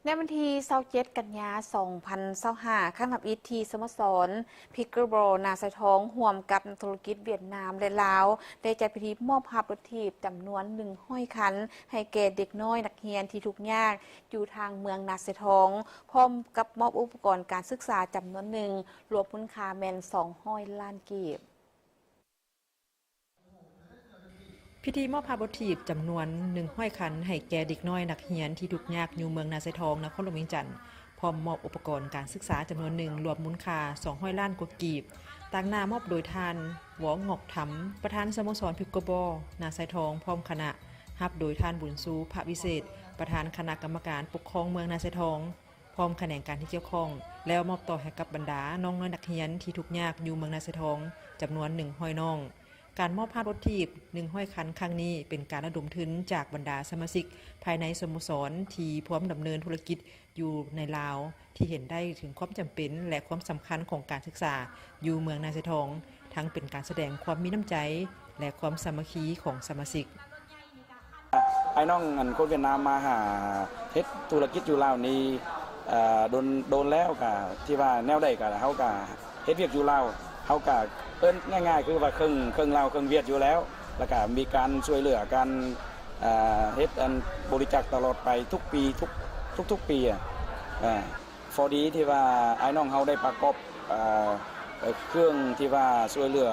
ໃນວັນທີຊາວເຈັດ ກັນຍາ ສອງພັນຊາວຫ້າ ຄັ້ງທຳອິດທີ່ສະໂມສອນພິກເກີບອລນາຊາຍທອງ ຮ່ວມກັບນັກທຸລະກິດຫວຽດນາມ ແລະ ລາວ ໄດ້ຈັດພິທີມອບຮັບລົດຖີບຈຳນວນໜຶ່ງຮ້ອຍຄັນ ໃຫ້ແກ່ເດັກນ້ອຍນັກຮຽນທີ່ທຸກຍາກຢູ່ທາງເມືອງນາຊາຍທອງ, ພ້ອມກັບມອບອຸປະກອນການສຶກສາຈຳນວນໜຶ່ງ ລວມມູນຄ່າແມ່ນສອງຮ້ອຍລ້ານກີບ. ພິທີມອບຮັບລົດຖີບຈຳນວນໜຶ່ງຮ້ອຍຄັນ ໃຫ້ແກ່ເດັກນ້ອຍນັກຮຽນທີ່ທຸກຍາກຢູ່ເມືອງນາຊາຍທອງ ນະຄອນຫຼວງວຽງຈັນ, ພ້ອມມອບອຸປະກອນການສຶກສາຈຳນວນໜຶ່ງ ລວມມູນຄ່າສອງຮ້ອຍລ້ານກວ່າກີບ. ຕາງໜ້າມອບໂດຍທ່ານ ວອງ ງອກທຳ ປະທານສະໂມສອນພິກເກີບອລນາຊາຍທອງ ພ້ອມຄະນະ, ຮັບໂດຍທ່ານ ບຸນຊູ ພະວິເສດ ປະທານຄະນະກຳມະການປົກຄອງເມືອງນາຊາຍທອງ ພ້ອມຂະແໜງການທີ່ກ່ຽວຂ້ອງ ແລ້ວມອບຕໍ່ໃຫ້ກັບບັນດານ້ອງນ້ອຍນັກຮຽນທີ່ທຸກຍາກຢູ່ເມືອງນາຊາຍທອງ ຈຳນວນໜຶ່ງຮ້ອຍນ້ອງ. ການມອບຮາດລົດຖີບໜຶ່ງຮ້ອຍຄັນຄັ້ງນີ້ ເປັນການລະດົມທຶນຈາກບັນດາສະມາຊິກພາຍໃນສະໂມສອນ ທີ່ພ້ອມດຳເນີນທຸລະກິດຢູ່ໃນລາວ ທີ່ເຫັນໄດ້ເຖິງຄວາມຈຳເປັນ ແລະ ຄວາມສຳຄັນຂອງການສຶກສາຢູ່ເມືອງນາຊາຍທອງ, ທັງເປັນການສະແດງຄວາມມີນ້ຳໃຈ ແລະ ຄວາມສາມັກຄີຂອງສະມາຊິກ. ອ້າຍນ້ອງອັນຄົນຫວຽດນາມມາຫາເຮັດທຸລະກິດຢູ່ລາວນີ້ ເອີ ດົນ ດົນແລ້ວ ກະທີ່ວ່າແນວໃດກະເຮົາກະເຮັດວຽກຢູ່ລາວ ເຮົາກະເອີ້ນງ່າຍໆ ຄືວ່າເຄິ່ງ ເຄິ່ງລາວເຄິ່ງຫວຽດຢູ່ແລ້ວ ແລ້ວກະມີການຊ່ວຍເຫຼືອ ການ ເອີ ເຮັດອັນບໍລິຈາກຕະຫຼອດໄປທຸກປີ ທຸກ ທຸກໆປີ ອາ ພໍດີທີ່ວ່າອ້າຍນ້ອງເຮົາໄດ້ປະກອບ ເອີ ເຄື່ອງທີ່ວ່າຊ່ວຍເຫຼືອ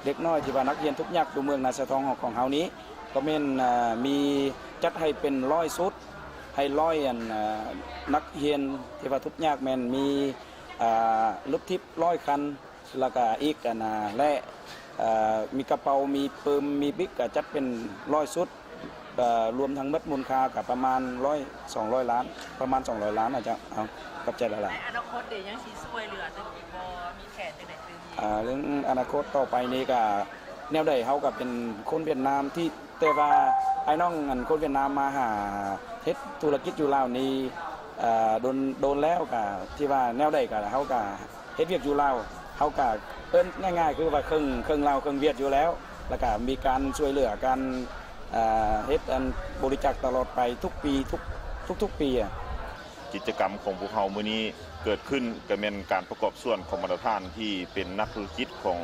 ເດັກນ້ອຍທີ່ວ່ານັກຮຽນທຸກຍາກຢູ່ເມືອງນາຊາຍທອງຂອງເຮົານີ້ ກໍແມ່ນ ເອີ ມີຈັດໃຫ້ເປັນຮ້ອຍຊຸດ ໃຫ້ຮ້ອຍອັນ ເອີ ນັກຮຽນທີ່ວ່າທຸກຍາກ ແມ່ນມີ ເອີ ລົດຖີບຮ້ອຍຄັນ ແລ້ວກະອີກອັນນະ ແລະ ເອີ ມີກະເປົາ ມີປຶ້ມ ມີບິກ ກະຈັດເປັນຮ້ອຍຊຸດ ເອີ ລວມທັງໝົດມູນຄ່າກະປະມານຮ້ອຍ ສອງຮ້ອຍລ້ານ ປະມານສອງຮ້ອຍລ້ານນະເຈົ້າ. ເອົາ ຂອບໃຈຫຼາຍໆ. ໃນອະນາຄົດເດ ຍັງຊິຊ່ວຍເຫຼືອຕື່ມອີກບໍ່? ມີແຜນຈັ່ງໃດຕື່ມອີກ? ອາ ເລື່ອງອະນາຄົດຕໍ່ໄປນີ້ກະແນວໃດ ເຮົາກະເປັນຄົນຫວຽດນາມທີ່ ແຕ່ວ່າອ້າຍນ້ອງອັນຄົນຫວຽດນາມມາຫາເຮັດທຸລະກິດຢູ່ລາວນີ້ ເອີ ດົນ ດົນແລ້ວ ກະທີ່ວ່າແນວໃດກະເຮົາກະເຮັດວຽກຢູ່ລາວ ເຮົາກະເອີ້ນງ່າຍໆ ຄືວ່າເຄິ່ງ ເຄິ່ງລາວເຄິ່ງຫວຽດຢູ່ແລ້ວ ແລ້ວກະມີການຊ່ວຍເຫຼືອ ການ ເອີ ເຮັດອັນບໍລິຈາກຕະຫຼອດໄປທຸກປີ ທຸກ ທຸກໆປີ. ກິດຈະກຳຂອງພວກເຮົາມື້ນີ້ເກີດຂຶ້ນ ກະແມ່ນການປະກອບສ່ວນຂອງບັນດາທ່ານທີ່ເປັນນັກທຸລະກິດຂອງ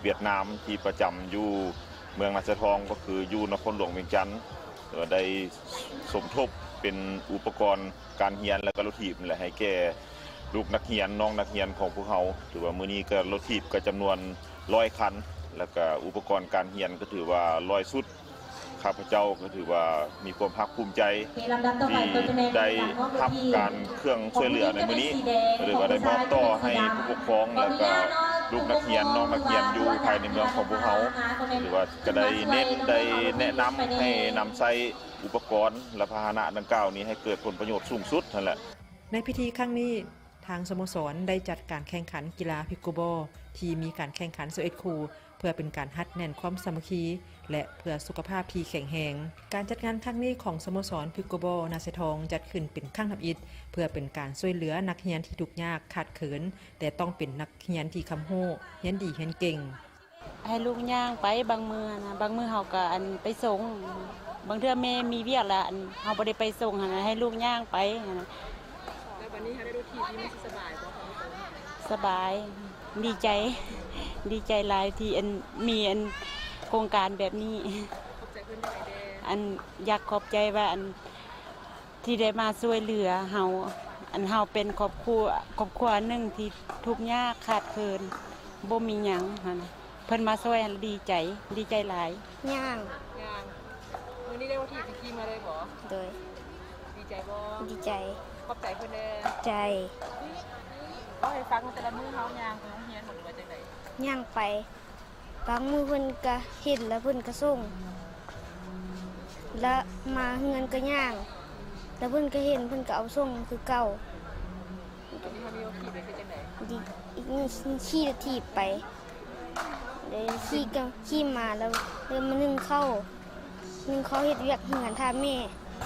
ຫວຽດນາມ ທີ່ປະຈຳຢູ່ເມືອງນາຊາຍທອງ ກໍຄືຢູ່ນະຄອນຫຼວງວຽງຈັນ ໄດ້ສົມທົບເປັນອຸປະກອນການຮຽນ ແລະ ກະລົດຖີບນີ້ແຫຼະ ໃຫ້ແກ່ລູກນັກຮຽນ ນ້ອງນັກຮຽນຂອງພວກເຮົາ. ຖືວ່າມື້ນີ້ກະລົດຖີບກະຈຳນວນຮ້ອຍຄັນ ແລ້ວກະອຸປະກອນການຮຽນກະຖືວ່າຮ້ອຍຊຸດ. ຂ້າພະເຈົ້າກໍຖືວ່າມີຄວາມພາກພູມໃຈທີ່ໄດ້ຮັບການເຄື່ອງຊ່ວຍເຫຼືອໃນມື້ນີ້ ຫຼືວ່າໄດ້ມອບຕໍ່ໃຫ້ຜູ້ປົກຄອງ ແລ້ວກະລູກນັກຮຽນ ນ້ອງນັກຮຽນຢູ່ພາຍໃນເມືອງຂອງພວກເຮົາ ຫຼືວ່າກໍໄດ້ເນັ້ນ ໄດ້ແນະນຳໃຫ້ນຳໃຊ້ອຸປະກອນ ແລະ ພາຫະນະດັ່ງກ່າວນີ້ໃຫ້ເກີດຜົນປະໂຫຍດສູງສຸດຫັ້ນແຫຼະ. ໃນພິທີຄັ້ງນີ້ ທາງສະໂມສອນໄດ້ຈັດການແຂ່ງຂັນກິລາພິກເກີລບອລ ທີ່ມີການແຂ່ງຂັນຊາວເອັດຄູ່ ເພື່ອເປັນການຮັດແໜ້ນຄວາມສາມັກຄີ ແລະ ເພື່ອສຸຂະພາບທີ່ແຂງແຮງ. ການຈັດງານຄັ້ງນີ້ຂອງສະໂມສອນພິກເກີລບອລນາຊາຍທອງ ຈັດຂຶ້ນເປັນຄັ້ງທຳອິດ ເພື່ອເປັນການຊ່ວຍເຫຼືອນັກຮຽນທີ່ທຸກຍາກຂາດເຂີນ, ແຕ່ຕ້ອງເປັນນັກຮຽນທີ່ຄຳຮູ້, ຮຽນດີ, ຮຽນເກັ່ງ. ໃຫ້ລູກຍ່າງໄປບາງມື້ນະ, ບາງມື້ເຮົາກໍ ອັນ ໄປສົ່ງ, ບາງເທື່ອແມ່ມີວຽກລະ ອັນ ເຮົາບໍ່ໄດ້ໄປສົ່ງຫັ້ນນະ, ໃຫ້ລູກຍ່າງໄປຫັ້ນນະ. ແລ້ວບັດນີ້ເຮົາໄດ້ລົດຖີບນີ້ມັນຊິສະບາຍບໍ່? ສະບາຍ, ດີໃຈ, ດີໃຈຫຼາຍທີ່ ອັນ ມີ ອັນ ໂຄງການແບບນີ້. ຂອບໃຈເພິ່ນຈັ່ງໃດແດ່? ອັນ ຢາກຂອບໃຈວ່າ ອັນ ທີ່ໄດ້ມາຊ່ວຍເຫຼືອເຮົາ, ອັນ ເຮົາເປັນຄອບຄົວ, ຄອບຄົວໜຶ່ງທີ່ທຸກຍາກຂາດເຂີນ, ບໍ່ມີຫຍັງຫັ້ນນະ, ເພິ່ນມາຊ່ວຍຫັ້ນ ດີໃຈ, ດີໃຈຫຼາຍ. ຍ່າງ. ຍ່າງ. ມື້ນີ້ໄດ້ລົດຖີບຂີ່ມາເລີຍບໍ່? ໂດຍ. ດີໃຈບໍ່? ດີໃຈ. ຂອບໃຈເພິ່ນເດີ. ຂອບໃຈ. ເວົ້າໃຫ້ຟັງ, ແຕ່ລະມື້ເຮົາຍ່າງໄປໂຮງຮຽນບໍ່ ຫຼືວ່າຈັ່ງໃດ? ຍ່າງໄປ. ບາງມື້ເພິ່ນກະເຫັນລະເພິ່ນກະສົ່ງ, ລະມາເຮືອນກະຍ່າງ, ລະເພິ່ນກະເຫັນເພິ່ນກະເອົາສົ່ງຄືເກົ່າ. ດຽວນີ້ເຮົາມີລົດຖີບໄປຄືຈັ່ງໃດ? ຂີ່ລົດຖີບໄປ, ຂີ່ມາລະເລີຍມາໜຶ້ງເຂົ້າ, ໜຶ້ງເຂົ້າເຮັດວຽກເຮືອນຖ້າແມ່.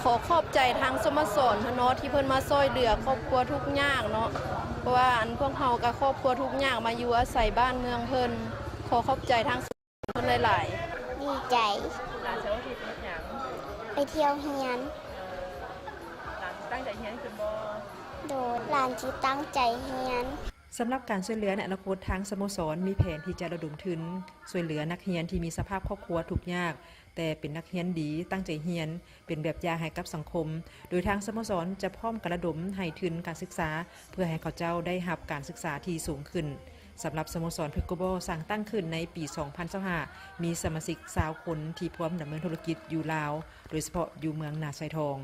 ຂໍຂອບໃຈທາງສະໂມສອນເນາະ ທີ່ເພິ່ນມາຊ່ວຍເຫຼືອຄອບຄົວທຸກຍາກເນາະ, ເພາະວ່າ ອັນ ພວກເຮົາກະຄອບຄົວທຸກຍາກ ມາຢູ່ອາໄສບ້ານເມືອງເພິ່ນ. ຂໍຂອບໃຈທາງສະໂມສອນເພິ່ນຫຼາຍໆ. ດີໃຈ. ໄປທ່ຽວຮຽນ. ໂດຍ ຫຼານຊິຕັ້ງໃຈຮຽນ. ສຳລັບການຊ່ວຍເຫຼືອໃນອະນາຄົດ, ທາງສະໂມສອນມີແຜນທີ່ຈະລະດົມທຶນຊ່ວຍເຫຼືອນັກຮຽນທີ່ມີສະພາບຄອບຄົວທຸກຍາກ, ແຕ່ເປັນນັກຮຽນດີ, ຕັ້ງໃຈຮຽນ, ເປັນແບບຢ່າງໃຫ້ກັບສັງຄົມ, ໂດຍທາງສະໂມສອນຈະພ້ອມກະລະດົມໃຫ້ທຶນການສຶກສາ ເພື່ອໃຫ້ເຂົາເຈົ້າໄດ້ຮັບການສຶກສາທີ່ສູງຂຶ້ນ. ສຳລັບສະໂມສອນພິກໂກບອລ ສ້າງຕັ້ງຂຶ້ນໃນປີສອງພັນຊາວຫ້າ ມີສະມາຊິກຊາວຄົນທີ່ພ້ອມດຳເນີນທຸລະກິດຢູ່ລາວ, ໂດຍສະເພາະຢູ່ເມືອງນາຊາຍທອງ.